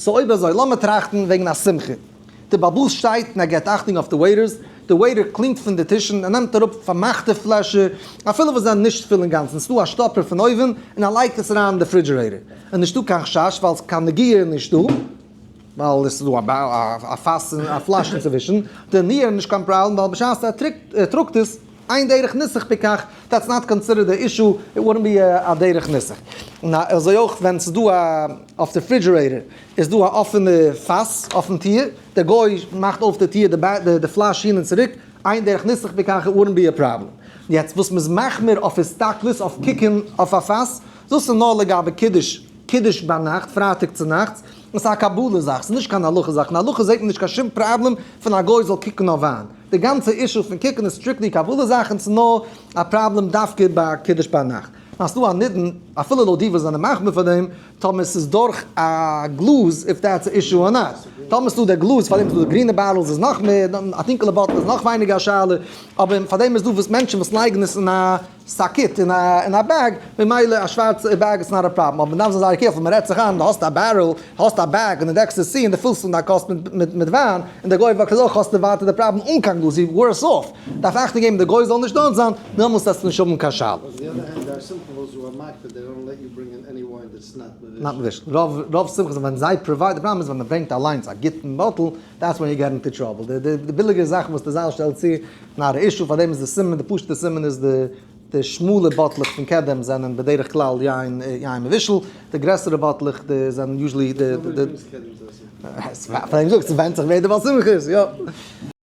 So אויב אזוי, לאמיר טראכטן וועגן א שמחה. די באלבאס שטייט און ער געבט אכטונג אויף די waiters, די waiter clean ט פון די טישן, ער נעמט אראפ פארמאכטע פלעשער, אפילו וואס זענען נישט פול אינגאנצן, ס'דא א שטאפער פון אויבן, און ער לייגט עס אריין אין די refrigerator. און נישטא קיין חשש ווייל קיין נגיעה איז נישטא, ווייל עס איז דא א פאס און א פלאש אינצווישן, די נייר איז נישט קיין פראבלעם ווייל בשעת ער טראגט עס, אין דרך ניסוך בכך, that's not considered די issue, it wouldn't be א דרך ניסוך. און אזוי אויך ווען ס'איז דא א, אויף די refrigerator איז דא א אפענע פאס אויפן טיר, דער גוי מאכט אויף די טיר די פלאש הין און צוריק, אין דרך ניסוך בכך, it wouldn't be a problem. יעצט וואס מ'איז מחמיר אויף הסתכלות אויף קוקן אויף א פאס, דאס איז נאר לגבי קידוש, קידוש ביינאכט, פרייטאג צונאכטס, און ס'איז א קבלה זאך, ס'איז נישט קיין הלכה זאך, אין הלכה זעט מען נישט קיין שום פראבלעם פון א גוי זאל קוקן אויף וויין, די גאנצע issue פון קוקן איז strictly קבלה זאך און ס'איז נאר א פראבלעם דווקא ביי קידוש ביינאכט. נאר ס'דא א נידון, אפילו לויט די וואס זענען מחמיר פאר דעם, טאמער ס'איז דורך א גלאז if that's a issue or not. טאמער ס'דא די גלאז פאר דעם איז דא די גרינע bottles איז נאך מער, א טונקעלע bottle איז נאך ווייניגער א שאלה, אבער פאר דעם איז דא וואס מענטשן וואס לייגן עס אין א שקית אין א אין א bag, ממילא א שווארצע bag איז not a problem, אבער מ'דארף זיין זייער careful, מ'רעדט זיך איין, דו האסט א barrel, האסט א bag און דו דעקסט עס צו און דו פילסט אן דיין כוס מיט מיט וויין, און דער גוי וואקט אדורך האסטו ווייטער די פראבלעם אן קיין גלאז, you worse off, דארף אכטונג געבן די גוי זאל נישט דארט זיין, דעמאלס וועסטו נישט האבן קיין שאלה. Not מבושל. רוב רוב שמחות ווען זיי provide, די פראבלעם איז ווען מ'ברענגט אליינס א גוטן bottle, that's when you get into trouble. די די ביליגע זאכן וואס די זאל שטעלט צו, not א issue, פאר דעם איז די סימן, די פשוט'ע סימן איז די די שמאלע באטלעך פון קדם זענען בדרך כלל יין יין מבושל, די גרעסערע באטלעך די זענען usually די די. פאר דעם זאג איך, ס'ווענדט זיך ווער די בעל שמחה איז, יא.